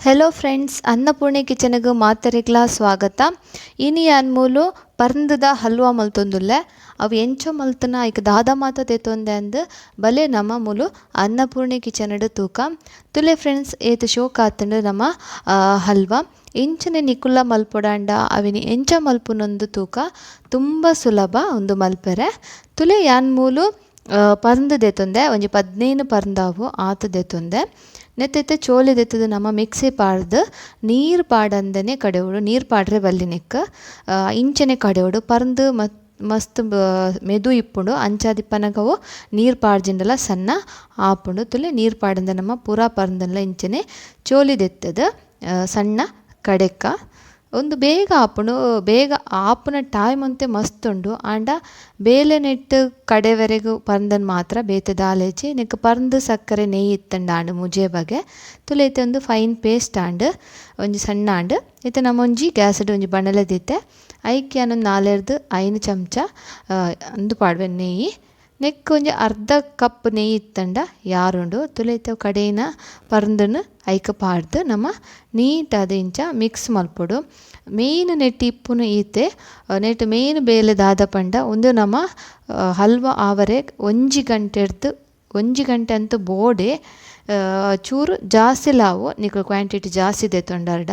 Hello friends, Annapurni ಕಿಚನ್ಗೆ ಮಾತೆರೆಗ್ಲಾ ಸ್ವಾಗತ. ಇನಿ ಅನ್ಮೂಲು ಪರ್ಂದದ ಹಲ್ವಾ ಮಲ್ತೊಂದುಲ್ಲೆ. ಅವು ಎಂಚ ಮಲ್ತನ ಐಕ್ ದಾದ ಮಾತ ತೆತ್ತೊಂದೆ ಅಂದ್ ಬಲೆ ನಮ್ಮ ಮೂಲು ಅನ್ನಪೂರ್ಣಿ ಕಿಚನ್ ತೂಕ. ತುಲೆ ಫ್ರೆಂಡ್ಸ್, ಏತ್ ಶೋಕ್ ಆತಂಡು ನಮ್ಮ ಹಲ್ವಾ. ಇಂಚನೆ ನಿಕುಲ್ಲ ಮಲ್ಪೊಡಾಂಡ ಅವಿನಿ ಎಂಚ ಮಲ್ಪುನೊಂದು ತೂಕ ತುಂಬ ಸುಲಭ ಒಂದು ಮಲ್ಪೆರೆ. ತುಲೆ ಯಾನ್ ಮೂಲು ಪರ್ಂದ್ ದೆತ್ತೊಂದೆ, ಒಂಜಿ 15 ಪರ್ಂದಾವು ಆತ ದೆತ್ತೊಂದೆ. ನೆತ್ತೆತ್ತೆ ಚೋಲಿ ದೆತ್ತದು ನಮ್ಮ ಮಿಕ್ಸಿ ಪಾಡ್ದು ನೀರು ಪಾಡಂದನೆ ಕಡೆವಡು, ನೀರು ಪಾಡ್ರೆ ಬಲ್ಲಿನೆಕ್ ಇಂಚನೆ ಕಡೆವಡು. ಪರ್ಂದ್ ಮಸ್ತ್ ಮೆದು ಇಪ್ಪುಂಡು, ಅಂಚಾದಿಪ್ಪನಗವು ನೀರು ಪಾಡ್ಜಿಂಡಲ ಸಣ್ಣ ಆಪುಂಡು. ತುಲೆ ನೀರು ಪಾಡಂದ ನಮ್ಮ ಪೂರಾ ಪರ್ಂದನ್ಲ ಇಂಚನೆ ಚೋಲಿ ದೆತ್ತದು ಸಣ್ಣ ಕಡೆಕ್ಕ. ಒಂದು ಬೇಗ ಆಪುಂಡು, ಬೇಗ ಆಪುನ ಟೈಮ್ ಅಂತೆ ಮಸ್ತ್ ಉಂಡು. ಆಂಡ ಬೇಲೆ ನೆಟ್ಟು ಕಡೆವರೆಗೂ ಪರ್ಂದನ್ ಮಾತ್ರ ಬೇತೆ ದಾಲೇಜಿ ನೆಕ್ ಪರ್ಂದ್ ಸಕ್ಕರೆ ನೆಯ್ಯಿ ಇತ್ತಂಡ ಆಂಡ್ ಮುಜೆ ಬಗೆ. ತುಲೆ ಇತ್ತೆ ಒಂದು ಫೈನ್ ಪೇಸ್ಟ್ ಆಂಡ್, ಒಂಜಿ ಸಣ್ಣ ಆಂಡ್. ಇತ್ತೆ ನಮ್ಮ ಒಂಜಿ ಗ್ಯಾಸ್ಡ್ ಒಂಜಿ ಬಣಲೆ ದಿತ್ತೆ. ಐಕ್ ಯಾನೊಂದು 4 5 ಚಮಚ ಅಂದು ಪಾಡ್ವೆ ನೆಯ್ಯಿ. ನೆಕ್ ಒಂಜಿ ಅರ್ಧ ಕಪ್ ನೆಯ್ಯಿ ಇತ್ತಂಡ ಯಾರುಂಡು. ತುಲೆ ಇತ್ತೆ ಕಡೆಯಿನ ಪರ್ಂದನ್ನು ಐಕ್ ಪಾಡ್ದು ನಮ್ಮ ನೀಟಾದ ಇಂಚ ಮಿಕ್ಸ್ ಮಲ್ಪೊಡು. ಮೇನ್ ನೆಟ್ ಇಪ್ಪುನು ಈತೆ ನೆಟ್ ಮೇನ್ ಬೇಲೆ ದಾದ ಪಂಡ ಉಂದು ನಮ್ಮ ಹಲ್ವ ಆವರೆ ಒಂಜಿ ಗಂಟೆರ್ದು ಒಂಜಿ ಗಂಟೆ ಅಂತೂ ಬೋಡೆ ಚೂರು ಜಾಸ್ತಿ ಲಾವು ನಿಕುಲು ಕ್ವಾಂಟಿಟಿ ಜಾಸ್ತಿ ದೆತ್ತೊಂಡರ್ಡ.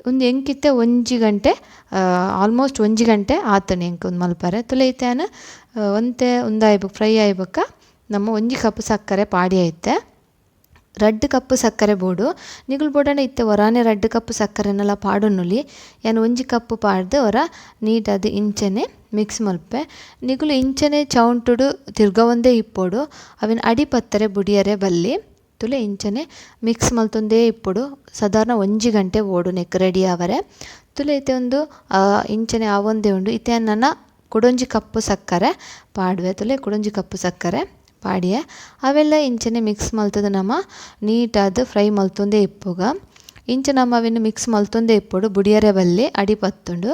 ಉಂದು ಎಂಕಿತ್ತೆ ಒಂಜಿ ಗಂಟೆ ಆಲ್ಮೋಸ್ಟ್ ಒಂಜಿ ಗಂಟೆ ಆತನೆ ಎಂಕ್ ಉಂದು ಮಲ್ಪರೆ. ತುಲೆ ಇತ್ತೆ ಒಂತೆ ಉಂದಾಯ್ಬೊಕ್ಕ ಫ್ರೈ ಆಯ್ಬೊಕ್ಕ ನಮ್ಮ ಒಂಜಿ ಕಪ್ ಸಕ್ಕರೆ ಪಾಡಿ ಐತೆ. 2 ಕಪ್ ಸಕ್ಕರೆ ಬೋಡು ನಿಗುಲು ಬೋಡಂಡ ಇತ್ತೆ ಒರಾನೆ 2 ಕಪ್ ಸಕ್ಕರೆನೆಲ್ಲ ಪಾಡೊನುಲಿ. ಯಾನ್ ಒಂಜಿ ಕಪ್ ಪಾಡ್ದು ಒರ ನೀಟಾದ್ ಇಂಚನೆ ಮಿಕ್ಸ್ ಮಲ್ಪೆ. ನಿಗುಲು ಇಂಚನೆ ಚೌಂಟುಡು ತಿರ್ಗವಂದೇ ಇಪ್ಪೊಡು, ಅವಿನ ಅಡಿ ಪತ್ತರೆ ಬುಡಿಯರೆ ಬಲ್ಲಿ. ತುಲೆ ಇಂಚನೆ ಮಿಕ್ಸ್ ಮಲ್ತೊಂದೇ ಇಪ್ಪೊಡು. ಸಾಧಾರಣ ಒಂಜಿ ಗಂಟೆ ಓಡು ನೆಕ್ ರೆಡಿ ಆವರೆ. ತುಲೆ ಇತ್ತೆ ಒಂದು ಇಂಚನೆ ಆವೊಂದೇ ಉಂಡು. ಇತ್ತೆ ನನ ಕುಡೊಂಜಿ ಕಪ್ ಸಕ್ಕರೆ ಪಾಡುವೆ. ತುಲೆ ಕುಡೊಂಜಿ ಕಪ್ ಸಕ್ಕರೆ ಪಾಡಿಯೆ ಅವೆಲ್ಲ ಇಂಚನೆ ಮಿಕ್ಸ್ ಮಲ್ತದ ನಮ್ಮ ನೀಟಾದ್ ಫ್ರೈ ಮಲ್ತೊಂದೇ ಇಪ್ಪುಗ. ಇಂಚ ನಮ್ಮ ಅವಿನ ಮಿಕ್ಸ್ ಮಲ್ತೊಂದೇ ಇಪ್ಪೊಡು, ಬುಡಿಯರೆ ಬಲ್ಲಿ ಅಡಿ ಪತ್ತುಂಡು.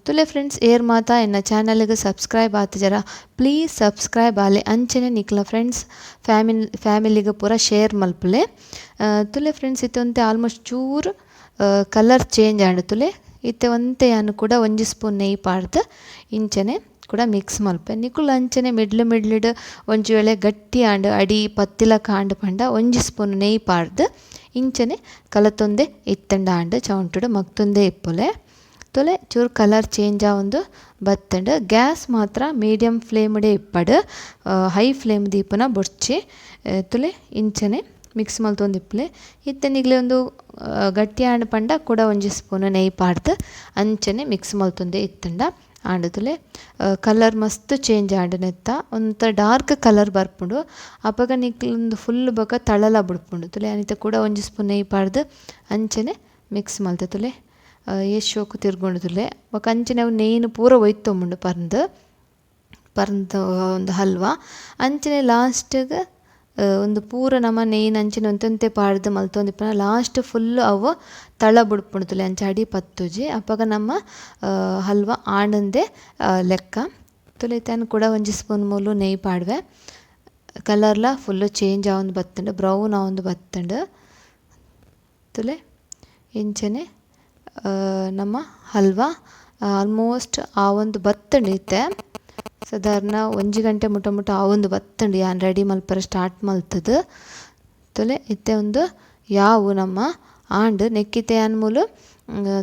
ತುಲೆ ಫ್ರೆಂಡ್ಸ್, ಏರ್ ಮಾತಾ ಎನ್ನ ಚಾನಲ್ಗೆ ಸಬ್ಸ್ಕ್ರೈಬ್ ಆತ ಜರ ಪ್ಲೀಸ್ ಸಬ್ಸ್ಕ್ರೈಬ್ ಆಲೆ. ಅಂಚನೆ ನಿಕ್ಲ ಫ್ರೆಂಡ್ಸ್ ಫ್ಯಾಮಿಲಿಗೆ ಪೂರ ಶೇರ್ ಮಲ್ಪುಲೆ. ತುಲೆ ಫ್ರೆಂಡ್ಸ್, ಇತ್ತೆ ಒಂತೆ ಆಲ್ಮೋಸ್ಟ್ ಚೂರು ಕಲರ್ ಚೇಂಜ್ ಆಂಡ್. ತುಲೆ ಇತ್ತೆ ಒಂತೆ ಯಾನ್ ಕೂಡ ಒಂಜಿ ಸ್ಪೂನ್ ನೆಯ್ಯಿ ಪಾಡ್ದು ಇಂಚನೆ ಕೂಡ ಮಿಕ್ಸ್ ಮಲ್ಪೆ. ನಿಕುಲು ಅಂಚನೆ ಮಿಡ್ಲ್ ಮಿಡ್ಲ್ಡ್ ಒಂಜಿ ವೇಳೆ ಗಟ್ಟಿ ಆಂಡ್ ಅಡಿ ಪತ್ತಿಲಕ ಆಂಡ್ ಪಂಡ ಒಂಜಿ ಸ್ಪೂನ್ ನೆಯ್ಯಿ ಪಾಡ್ದು ಇಂಚನೆ ಕಲತೊಂದೆ ಇತ್ತಂಡ ಆಂಡ್ ಚೌಂಟುಡು ಮಗ್ತೊಂದೇ ಇಪ್ಪುಲೆ. ತೊಲೆ ಚೂರು ಕಲರ್ ಚೇಂಜ್ ಆವೊಂದು ಬತ್ತಂಡ್. ಗ್ಯಾಸ್ ಮಾತ್ರ ಮೀಡಿಯಂ ಫ್ಲೇಮ್ಡೆ ಇಪ್ಪಡು, ಹೈ ಫ್ಲೇಮ್ ದೀಪನ ಬೊಡ್ಚಿ. ತುಲೆ ಇಂಚನೆ ಮಿಕ್ಸ್ ಮಲ್ತೊಂದು ಇಪ್ಪುಲೆ. ಇತ್ತೆ ನಿಗ್ಲೆ ಒಂದು ಗಟ್ಟಿ ಆಂಡ್ ಪಂಡ ಕೂಡ ಒಂಜಿ ಸ್ಪೂನ್ ನೆಯ್ಯಿ ಪಾಡ್ದು ಅಂಚನೆ ಮಿಕ್ಸ್ ಮಲ್ತೊಂದೇ ಇತ್ತಂಡ ಆಂಡ್. ತುಲೆ ಕಲರ್ ಮಸ್ತ್ ಚೇಂಜ್ ಆಂಡ್ ನೆತ್ತ ಒಂತ ಡಾರ್ಕ್ ಕಲರ್ ಬರ್ಪುಂಡು. ಅಪಗ ನಿಕ್ಲೊಂದು ಫುಲ್ ಬೊಕ ತಳಲ ಬುಡ್ಪುಂಡು. ತುಲೆ ಅನಿತ ಕೂಡ ಒಂಜಿ ಸ್ಪೂನ್ ನೆಯ್ಯಿ ಪಾಡ್ದು ಅಂಚನೆ ಮಿಕ್ಸ್ ಮಲ್ತೆ. ತುಲೆ ಏತ್ ಶೋಕು ತಿರ್ಗೊಂಡು ತುಲೆ. ಬೊಕ ಅಂಚನೆ ಅವು ನೆಯ್ಯಿನ್ ಪೂರ ಒಯ್ತೊಂಬುಂಡು ಪರ್ಂದ್ ಪರ್ಂದ್ ಒಂದು ಹಲ್ವಾ. ಅಂಚನೆ ಲಾಸ್ಟ್ಗ್ ಒಂದು ಪೂರ ನಮ್ಮ ನೆಯ್ಯಿನ್ ಅಂಚನೆ ಒಂತೊಂತೆ ಪಾಡ್ದು ಮಲ್ತೊಂದಿಪ್ಪುನ ಲಾಸ್ಟ್ ಫುಲ್ ಅವು ತಳ ಬುಡ್ಪುಂಡು. ತುಲೆ ಅಂಚ ಅಡಿ ಪತ್ತುಜಿ. ಅಪಗ ನಮ್ಮ ಹಲ್ವಾ ಆಂಡಂದೆ ಲೆಕ್ಕ. ತುಲೆ ಇತ್ತೆ ಕೂಡ ಒಂಜಿ ಸ್ಪೂನ್ ಮೂಲು ನೆಯ್ಯಿ ಪಾಡ್ವೆ. ಕಲರ್ಲ ಫುಲ್ ಚೇಂಜ್ ಆವೊಂದು ಬತ್ತುಂಡು, ಬ್ರೌನ್ ಆವೊಂದು ಬತ್ತುಂಡು. ತುಲೆ ಇಂಚನೆ ನಮ್ಮ ಹಲ್ವಾ ಆಲ್ಮೋಸ್ಟ್ ಆವೊಂದು ಬತ್ತುಂಡು. ಇತ್ತೆ ಸಾಧಾರಣ ಒಂಜಿ ಗಂಟೆ ಮುಟ ಮುಟ ಆವೊಂದು ಬತ್ತುಂಡು ಯಾನ್ ರೆಡಿ ಮಲ್ಪರೆ ಸ್ಟಾರ್ಟ್ ಮಲ್ತದು. ತುಲೆ ಇತ್ತೆ ಒಂದು ಯಾವು ನಮ್ಮ ಆಂಡ್ ನೆಕ್ಕಿತ್ತೆ ಯಾನ್ ಮೂಲು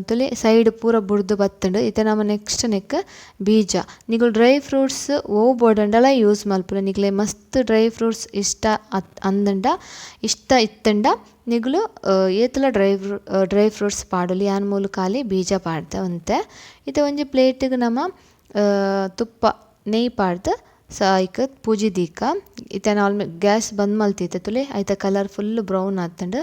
ತುಲೆ ಸೈಡ್ ಪೂರ ಬುಡ್ದು ಬತ್ತುಂಡು. ಇತ್ತೆ ನಮ್ಮ ನೆಕ್ಸ್ಟ್ ನೆಕ್ ಬೀಜ. ನಿಕುಲು ಡ್ರೈ ಫ್ರೂಟ್ಸ್ ಓ ಬೋಡಂಡಲ ಯೂಸ್ ಮಲ್ಪುಲೆ. ನಿಕ್ಲೆ ಮಸ್ತ್ ಡ್ರೈ ಫ್ರೂಟ್ಸ್ ಇಷ್ಟ ಅಂದಂಡ ಇಷ್ಟ ಇತ್ತಂಡ ನಿಗುಲು ಏತಲ ಡ್ರೈ ಫ್ರೂಟ್ಸ್ ಪಾಡೊಲಿ. ಯಾನ್ ಮೂಲು ಖಾಲಿ ಬೀಜ ಪಾಡ್ದೆ ಒಂತೆ. ಇತ್ತೆ ಒಂಜಿ ಪ್ಲೇಟಿಗೆ ನಮ್ಮ ತುಪ್ಪ ನೆಯ್ಯಿ ಪಾಡ್ದು ಐಕ್ ಪೂಜಿ ದೀಕ. ಇತ್ತೆ ನಾಲ್ ಗ್ಯಾಸ್ ಬಂದ್ ಮಲ್ತಿತ್ತೆ. ತುಲೆ ಐತ colour full brown ಆತುಂಡು.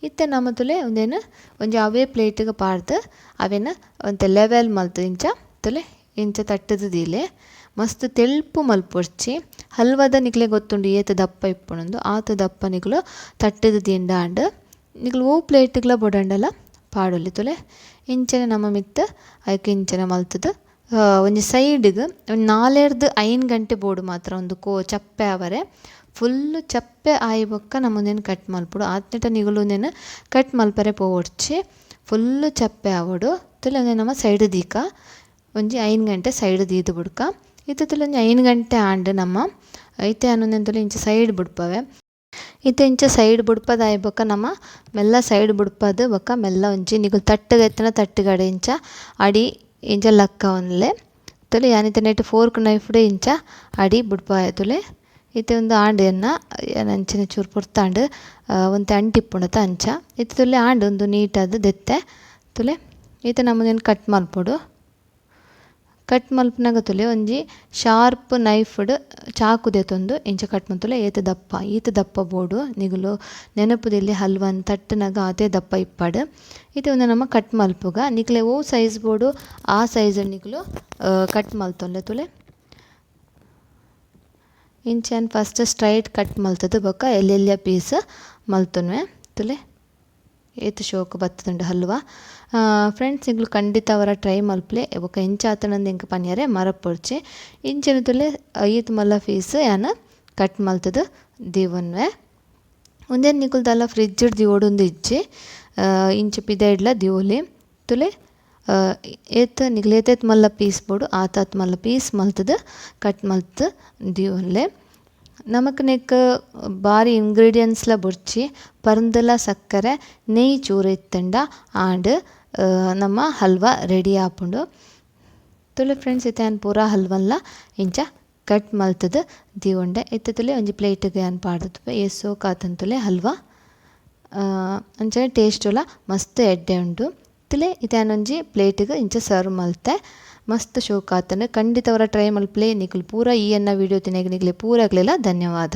ಇತ್ತೆ ನಮ್ಮ ತುಲೆ ಒಂದೇನು ಒಂಜಿ ಅವೇ ಪ್ಲೇಟಿಗೆ ಪಾಡ್ದು ಅವೇನ ಒಂತೆ ಲೆವೆಲ್ ಮಲ್ತು ಇಂಚ ತುಲೆ ಇಂಚ ತಟ್ಟುದು ದೀಲೆ. ಮಸ್ತ್ ತೆಲ್ಪು ಮಲ್ಪೊಡ್ಚಿ. ಹಲ್ವದ ನಿಕ್ಲೆ ಗೊತ್ತುಂಡು ಏತ್ ದಪ್ಪ ಇಪ್ಪುಂಡು, ಆತ್ ದಪ್ಪ ನಿಕುಲು ತಟ್ಟುದು ದೀಂಡ ಆಂಡ್. ನಿಕುಲು ಓ ಪ್ಲೇಟಿಗ್ಲ ಬೋಡಂಡಲ ಪಾಡೊಲಿ. ತುಲೆ ಇಂಚನೆ ನಮ್ಮ ಮಿತ್ತ್ ಐಕ್ ಇಂಚನೆ ಮಲ್ತುದು ಒಂಜಿ ಸೈಡ್ಗ್ ಒಂಜಿ 4 5 ಗಂಟೆ ಬೋಡು ಮಾತ್ರ ಒಂದು ಚಪ್ಪೆ ಆವರೆ. Full ಚಪ್ಪೆ ಆಯಿ ಬೊಕ್ಕ ನಮ ಉಂದೆನ್ ಕಟ್ ಮಲ್ಪೊಡು. ಆತ್ನೆಟ ನಿಗುಲು ಉಂದೆನ್ ಕಟ್ ಮಲ್ಪರೆ ಪೋವೊಡ್ಚಿ. ಫುಲ್ಲು ಚಪ್ಪೆ ಆವೊಡು. ತುಲೆ ಉಂದೆನ್ ನಮ ಸೈಡ್ ದೀಕ ಒಂಜಿ 5 ಗಂಟೆ ಸೈಡ್ ದೀದ್ ಬುಡ್ಕ. ಇತ್ತೆ ತುಲೆ ಒಂಜಿ 5 ಗಂಟೆ ಆಂಡ್ ನಮ್ಮ. ಇತ್ತೆ ಯಾನ್ ಉಂದೆನ್ ತುಲೆ ಇಂಚ ಸೈಡ್ ಬುಡ್ಪವೆ. ಇತ್ತೆ ಇಂಚ ಸೈಡ್ ಬುಡ್ಪದಾಯಿ ಬೊಕ್ಕ ನಮ ಮೆಲ್ಲ ಸೈಡ್ ಬುಡ್ಪದ್ ಬೊಕ್ಕ ಮೆಲ್ಲ ಒಂಜಿ ನಿಗುಲು ತಟ್ಟುಗ ಇತ್ತಿನ ತಟ್ಟುಗಡೆ ಇಂಚ ಅಡಿ ಇಂಚ ಲಕ್ಕವೊನ್ಲೆ. ತುಲೆ ಯಾನ್ ಇತ್ತೆ ನೆಟ್ ಫೋರ್ಕ್ ನೈಫ್ ಇಂಚ ಅಡಿ ಬುಡ್ಪಾಯ ತುಲೆ. ಇತ್ತೆ ಉಂದು ಆಂಡ್ ಎನ್ನ ಯಾನ್ ಅಂಚಿನ ಚೂರು ಪೊರ್ತಾಂಡ್ ಒಂತೆ ಅಂಟಿಪ್ಪುಂಡತ ಅಂಚ. ಇತ್ತೆ ತುಲೆ ಆಂಡ್ ಉಂದು ನೀಟಾದ್ ದೆತ್ತೆ ತುಲೆ. ಇತ್ತೆ ನಮ ಉಂದೆನ್ ಕಟ್ ಮಲ್ಪೊಡು. ಕಟ್ ಮಲ್ಪುನಗ ತುಲೆ ಒಂಜಿ ಶಾರ್ಪ್ ನೈಫ್ಡ್ ಚಾಕು ದೆತೊಂದು ಇಂಚ ಕಟ್ ಮಲ್ತುಲೆ. ಏತ್ ದಪ್ಪ ಈತ್ ದಪ್ಪ ಬೋಡು ನಿಗುಲು ನೆನಪುದಿಲ್ಲಿ ಹಲ್ವನ್ ತಟ್ಟುನಗ ಆತೆ ದಪ್ಪ ಇಪ್ಪಡ್. ಇತ್ತೆ ಉಂದು ನಮ ಕಟ್ ಮಲ್ಪುಗ. ನಿಕ್ಲೆ ಒವು ಸೈಜ್ ಬೋಡು ಆ ಸೈಜ್ ನಿಗುಲು ಕಟ್ ಮಲ್ತೊನ್ಲೆ ತುಲೆ. ಇಂಚ first straight cut ಮಲ್ತದು ಬೊಕ್ಕ ಎಲ್ಲೆಲ್ಯ ಪೀಸ್ ಮಲ್ತೊನ್ವೆ ತುಲೆ. ಏತ್ ಶೋಕು ಬತ್ತುಂಡು ಹಲ್ವ. ಫ್ರೆಂಡ್ಸ್ ನಿಗುಲು ಖಂಡಿತ ಅವರ ಟ್ರೈ ಮಲ್ಪುಲೆ ಬೊಕ್ಕ ಎಂಚ ಆತುಂಡು ಎಂಕ್ ಪನಿಯರೆ ಮರಪೊಡ್ಚಿ. ಇಂಚಿನ ತುಲೆ ಈತ್ ಮಲ್ಲ ಪೀಸ್ ಯಾನ್ ಕಟ್ ಮಲ್ತದು ದೀವೊನ್ವೆ. ಉಂದೆನ್ ನಿಕುಲು ದಾಲ ಫ್ರಿಜ್ ಡ್ ದೀವೊಡುಂದು ಇಜ್ಜಿ. ಇಂಚ ಪಿದಯ್ಡ್ಲ ದೀವೊಲಿ ತುಲೆ. ಏತ್ ನಿಕುಲು ಏತೇತ್ ಮಲ್ಲ ಪೀಸ್ ಬೋಡು ಆತಾತ್ ಮಲ್ಲ ಪೀಸ್ ಮಲ್ತದು ಕಟ್ ಮಲ್ತ್ ದೀವೊನ್ಲೆ. ನಮಕ್ ನೆಕ್ ಬಾರಿ ಇಂಗ್ರೀಡಿಯೆಂಟ್ಸ್ ಲ ಬೊಡ್ಚಿ. ಪರ್ಂದ್ಲ ಸಕ್ಕರೆ ನೆಯ್ ಚೂರು ಇತ್ತುಂಡ ಆಂಡ್ ನಮ್ಮ ಹಲ್ವ ರೆಡಿ ಆಪುಂಡು. ತುಲೆ ಫ್ರೆಂಡ್ಸ್ ಇತ್ತೆ ಯಾನ್ ಪೂರ ಹಲ್ವನ್ಲ ಇಂಚ ಕಟ್ ಮಲ್ತದು ದೀವೊಂಡೆ. ಇತ್ತೆ ತುಲೆ ಒಂಜಿ ಪ್ಲೇಟ್ ಗ್ ಯಾನ್ ಪಾಡ್ದ್ ಏತ್ ಸೋಕು ಆತುಂಡು ತುಲೆ ಹಲ್ವ. ಅಂಚನೆ ಟೇಸ್ಟ್ ಲ ಮಸ್ತ್ ಎಡ್ಡೆ ಉಂಡು. ತುಲೆ ಇತ್ತೆ ಯಾನ್ ಒಂಜಿ ಪ್ಲೇಟ್ ಗ್ ಇಂಚ ಸರ್ವ್ ಮಲ್ತೆ. ಮಸ್ತ್ ಶೋಕು ಆತುಂಡು. ಖಂಡಿತ ಅವರ ಟ್ರೈ ಮಲ್ಪುಲೆ. ನಿಕುಲು ಪೂರ ಈ ಎನ್ನ ವಿಡಿಯೋ ತಿನೆಗ್ ನಿಕ್ಲೆ ಪೂರಗ್ಲೆಲ ಧನ್ಯವಾದ.